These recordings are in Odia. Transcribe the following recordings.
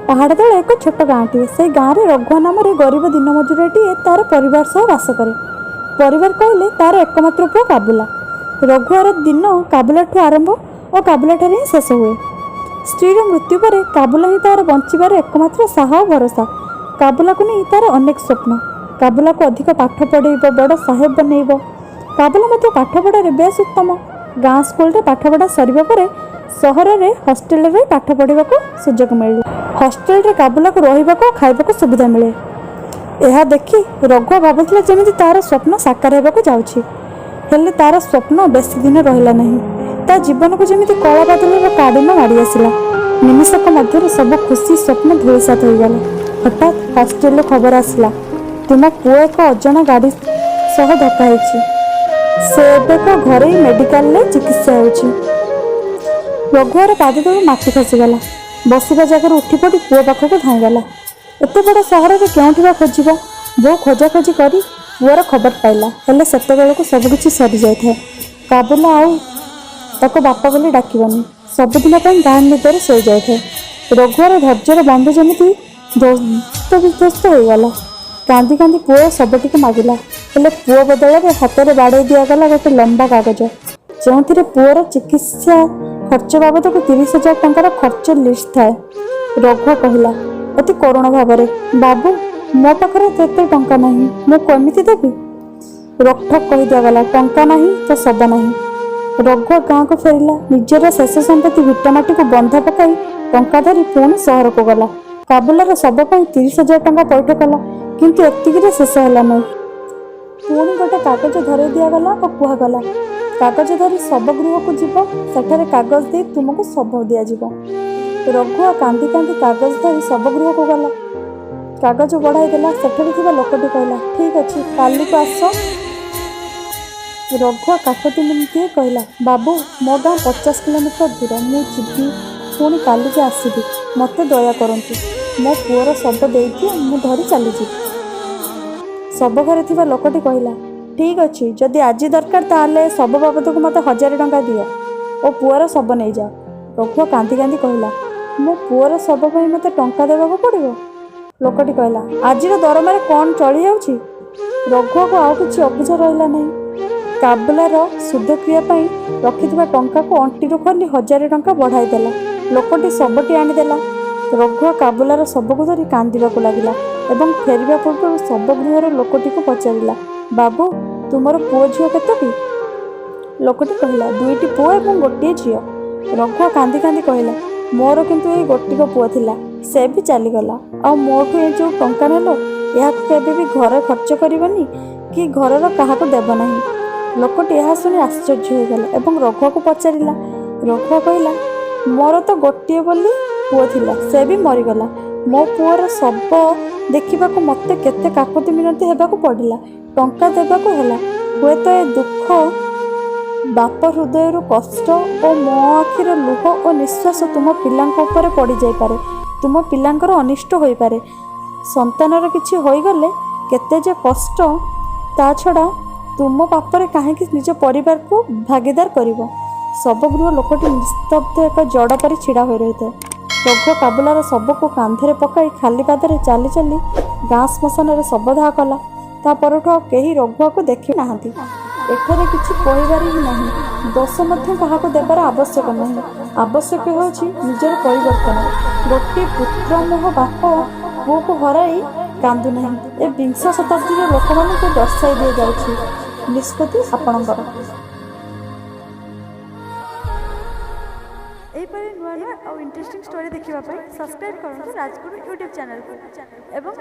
ପାହାଡ଼ ତଳେ ଏକ ଛୋଟ ଗାଁଟିଏ। ସେଇ ଗାଁରେ ରଘୁଆ ନାମରେ ଗରିବ ଦିନ ମଜୁରିଆଟିଏ ତାର ପରିବାର ସହ ବାସ କରେ। ପରିବାର କହିଲେ ତାର ଏକମାତ୍ର ପୁଅ କାବୁଲା। ରଘୁଆର ଦିନ କାବୁଲାଠୁ ଆରମ୍ଭ ଓ କାବୁଲାଠାରେ ହିଁ ଶେଷ ହୁଏ। ସ୍ତ୍ରୀର ମୃତ୍ୟୁ ପରେ କାବୁଲା ହିଁ ତାର ବଞ୍ଚିବାର ଏକମାତ୍ର ସାହା ଓ ଭରସା। କାବୁଲାକୁ ନେଇ ତାର ଅନେକ ସ୍ୱପ୍ନ। କାବୁଲାକୁ ଅଧିକ ପାଠ ପଢ଼େଇବ, ବଡ଼ ସାହେବ ବନେଇବ। କାବୁଲା ମଧ୍ୟ ପାଠପଢ଼ାରେ ବେଶ ଉତ୍ତମ। ଗାଁ ସ୍କୁଲରେ ପାଠପଢ଼ା ସରିବା ପରେ ସହରରେ ହଷ୍ଟେଲରେ ରହି ପାଠ ପଢ଼ିବାକୁ ସୁଯୋଗ ମିଳିଲା। ହଷ୍ଟେଲରେ କାବୁଲାକୁ ରହିବାକୁ ଓ ଖାଇବାକୁ ସୁବିଧା ମିଳେ। ଏହା ଦେଖି ରଘୁଆ ଭାବୁଥିଲା ଯେମିତି ତାର ସ୍ୱପ୍ନ ସାକାର ହେବାକୁ ଯାଉଛି। ହେଲେ ତାର ସ୍ୱପ୍ନ ବେଶୀ ଦିନ ରହିଲା ନାହିଁ। ତା ଜୀବନକୁ ଯେମିତି କଳା ବାଦଲର କାଳିମା ମାଡ଼ି ଆସିଲା। ନିମିଷକ ମଧ୍ୟରେ ସବୁ ଖୁସି ସ୍ୱପ୍ନ ଧୂଳିସାତ ହୋଇଗଲା। ହଠାତ୍ ହଷ୍ଟେଲରୁ ଖବର ଆସିଲା, ତୁମ ପୁଅ ଏକ ଅଜଣା ଗାଡ଼ି ସହ ଧକ୍କା ହେଇଛି। ସେ ଏବେ ଏକ ଘରୋଇ ମେଡିକାଲରେ ଚିକିତ୍ସା ହେଉଛି। ରଘୁଆର ପାଦ ତଳୁ ମାଟି ଖସିଗଲା। ବସିବା ଜାଗାରୁ ଉଠି ପଡ଼ି ପୁଅ ପାଖକୁ ଧାଇଁଗଲା। ଏତେ ବଡ଼ ସହରରେ କେଉଁଠି ବା ଖୋଜିବ? ବହୁ ଖୋଜାଖୋଜି କରି ପୁଅର ଖବର ପାଇଲା। ହେଲେ ସେତେବେଳକୁ ସବୁକିଛି ସରିଯାଇଥାଏ। କାବୁଲା ଆଉ ତାକୁ ବାପା ବୋଲି ଡାକିବନି। ସବୁଦିନ ପାଇଁ ଗାଁ ନିଦରେ ଶୋଇଯାଇଥାଏ। ରଘୁଆର ଧୈର୍ଯ୍ୟର ବନ୍ଧ ଯେମିତି ଧ୍ୱସ୍ତ ବିଧ୍ୱସ୍ତ ହୋଇଗଲା। କାନ୍ଦି କାନ୍ଦି ପୁଅ ଶବଟିକୁ ମାଗିଲା। ହେଲେ ପୁଅ ବଦଳରେ ହାତରେ ବାଡ଼େଇ ଦିଆଗଲା ଗୋଟେ ଲମ୍ବା କାଗଜ, ଯେଉଁଥିରେ ପୁଅର ଚିକିତ୍ସା ଖର୍ଚ୍ଚ ବାବଦକୁ 30,000 ଟଙ୍କାର ଖର୍ଚ୍ଚ ଲିଷ୍ଟ ଥାଏ। ରଘୁଆ କହିଲା ଅତି କରୁଣ ଭାବରେ, ବାବୁ, ମୋ ପାଖରେ ଏତେ ଟଙ୍କା ନାହିଁ, ମୁଁ କେମିତି ଦେବି? ରୋକଠୋକ କହି ଦିଆଗଲା, ଟଙ୍କା ନାହିଁ ତ ଶବ ନାହିଁ। ରଘୁଆ ଗାଁକୁ ଫେରିଲା। ନିଜର ଶେଷ ସମ୍ପତ୍ତି ଭିଟାମାଟିକୁ ବନ୍ଧା ପକାଇ ଟଙ୍କା ଧରି ପୁଣି ସହରକୁ ଗଲା। କାବୁଲାର ଶବ ପାଇଁ 30,000 ଟଙ୍କା ପଇଠ କଲା। କିନ୍ତୁ ଏତିକିରେ ଶେଷ ହେଲା ନାହିଁ। ପୁଣି ଗୋଟେ କାଗଜ ଧରେଇ ଦିଆଗଲା ଓ କୁହାଗଲା, କାଗଜ ଧରି ଶବଗୃହକୁ ଯିବ, ସେଠାରେ କାଗଜ ଦେଇ ତୁମକୁ ଶବ ଦିଆଯିବ। ରଘୁଆ କାନ୍ଦି କାନ୍ଦି କାଗଜ ଧରି ଶବଗୃହକୁ ଗଲା। କାଗଜ ବଢ଼ାଇ ଦେଲା। ସେଠାରେ ଥିବା ଲୋକଟି କହିଲା, ଠିକ୍ ଅଛି, କାଲିକୁ ଆସ। ରଘୁଆ କାକୁତି ମିନତି ହୋଇ କହିଲା, ବାବୁ, ମୋ ଗାଁ 50 କିଲୋମିଟର ଦୂର। ମୁଁ ଯିବି, ପୁଣି କାଲିକି ଆସିବି। ମୋତେ ଦୟା କରନ୍ତୁ। ମୋ ପୁଅର ଶବ ଦେଇଦିଅ, ମୁଁ ଧରି ଚାଲିଯିବି। ଶବ ଘରେ ଥିବା ଲୋକଟି କହିଲା, ଠିକ୍ ଅଛି, ଯଦି ଆଜି ଦରକାର ତାହେଲେ ଶବ ବାବଦକୁ ମୋତେ 1000 ଟଙ୍କା ଦିଅ ଓ ପୁଅର ଶବ ନେଇଯାଅ। ରଘୁଆ କାନ୍ଦି କାନ୍ଦି କହିଲା, ମୋ ପୁଅର ଶବ ପାଇଁ ମୋତେ ଟଙ୍କା ଦେବାକୁ ପଡ଼ିବ? ଲୋକଟି କହିଲା, ଆଜିର ଦରମାରେ କ'ଣ ଚଳି ଯାଉଛି? ରଘୁଆକୁ ଆଉ କିଛି ଅବୁଝା ରହିଲା ନାହିଁ। କାବୁଲାର ଶୁଦ୍ଧକ୍ରିୟା ପାଇଁ ରଖିଥିବା ଟଙ୍କାକୁ ଅଣ୍ଟିରୁ ଖୋଲି 1000 ଟଙ୍କା ବଢ଼ାଇ ଦେଲା। ଲୋକଟି ଶବଟି ଆଣିଦେଲା। ରଘୁଆ କାବୁଲାର ଶବକୁ ଧରି କାନ୍ଦିବାକୁ ଲାଗିଲା ଏବଂ ଫେରିବା ପୂର୍ବରୁ ଶବଗୃହର ଲୋକଟିକୁ ପଚାରିଲା, ବାବୁ, ତୁମର ପୁଅ ଝିଅ କେତୋଟି? ଲୋକଟି କହିଲା, ଦୁଇଟି ପୁଅ ଏବଂ ଗୋଟିଏ ଝିଅ। ରଘୁଆ କାନ୍ଦି କାନ୍ଦି କହିଲା, ମୋର କିନ୍ତୁ ଏଇ ଗୋଟିକ ପୁଅ ଥିଲା, ସେ ବି ଚାଲିଗଲା। ଆଉ ମୋଠୁ ଏ ଯେଉଁ ଟଙ୍କା ନେଲ, ଏହାକୁ କେବେ ବି ଘରେ ଖର୍ଚ୍ଚ କରିବନି କି ଘରର କାହାକୁ ଦେବ ନାହିଁ। ଲୋକଟି ଏହା ଶୁଣି ଆଶ୍ଚର୍ଯ୍ୟ ହୋଇଗଲା ଏବଂ ରଘୁଆକୁ ପଚାରିଲା। ରଘୁଆ କହିଲା, ମୋର ତ ଗୋଟିଏ ବୋଲି ପୁଅ ଥିଲା, ସେ ବି ମରିଗଲା। ମୋ ପୁଅର ଶବ ଦେଖିବାକୁ ମୋତେ କେତେ କାକୁତି ମିନତି ହେବାକୁ ପଡ଼ିଲା, ଟଙ୍କା ଦେବାକୁ ହେଲା। ହୁଏତ ଏ ଦୁଃଖ ବାପ ହୃଦୟରୁ କଷ୍ଟ ଓ ମୋ ଆଖିର ଲୁହ ଓ ନିଶ୍ୱାସ ତୁମ ପିଲାଙ୍କ ଉପରେ ପଡ଼ିଯାଇପାରେ। ତୁମ ପିଲାଙ୍କର ଅନିଷ୍ଟ ହୋଇପାରେ। ସନ୍ତାନର କିଛି ହୋଇଗଲେ କେତେ ଯେ କଷ୍ଟ! ତା ଛଡ଼ା ତୁମ ପାପରେ କାହିଁକି ନିଜ ପରିବାରକୁ ଭାଗିଦାର କରିବ? ଶବଗୃହ ଲୋକଟି ନିସ୍ତବ୍ଧ ଏକ ଜଡ଼ ପରି ଛିଡ଼ା ହୋଇ ରହିଥାଏ। ରଘୁଆ କାବୁଲାର ଶବକୁ କାନ୍ଧରେ ପକାଇ ଖାଲି ପାଦରେ ଚାଲି ଚାଲି ଗାଁ ଶ୍ମଶାନରେ ଶବଦାହ କଲା। ତା ପରଠୁ ଆଉ କେହି ରଘୁଆକୁ ଦେଖି ନାହାନ୍ତି। ଏଠାରେ କିଛି କହିବାର ହିଁ ନାହିଁ। ଦୋଷ ମଧ୍ୟ କାହାକୁ ଦେବାର ଆବଶ୍ୟକ ନାହିଁ। ଆବଶ୍ୟକ ହେଉଛି ନିଜର ପରିବର୍ତ୍ତନ। ଗୋଟିଏ ପୁତ୍ରମୋହ ବାପ ପୁଅକୁ ହରାଇ କାନ୍ଦୁନାହିଁ, ଏ ବିଂଶ ଶତାବ୍ଦୀର ଲୋକମାନଙ୍କୁ ଦର୍ଶାଇ ଦିଆଯାଉଛି। ନିଷ୍ପତ୍ତି ଆପଣଙ୍କର। ଏହିପରି ନୂଆ ନୂଆ ଆଉ ଇଣ୍ଟରେଷ୍ଟିଂ ଷ୍ଟୋରି ଦେଖିବା ପାଇଁ ସବସ୍କ୍ରାଇବ୍ କରନ୍ତୁ ରାଜଗୁରୁ ୟୁଟ୍ୟୁବ୍ ଚ୍ୟାନେଲକୁ ଏବଂ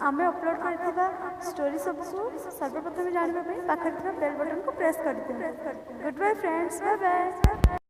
ଆମେ ଅପଲୋଡ଼ କରିଥିବା ଷ୍ଟୋରି ସବୁକୁ ସର୍ବପ୍ରଥମେ ଜାଣିବା ପାଇଁ ପାଖରେ ଥିବା ବେଲ୍ ବଟନ୍କୁ ପ୍ରେସ୍ କରିଦିଅନ୍ତୁ। Good bye friends, bye bye.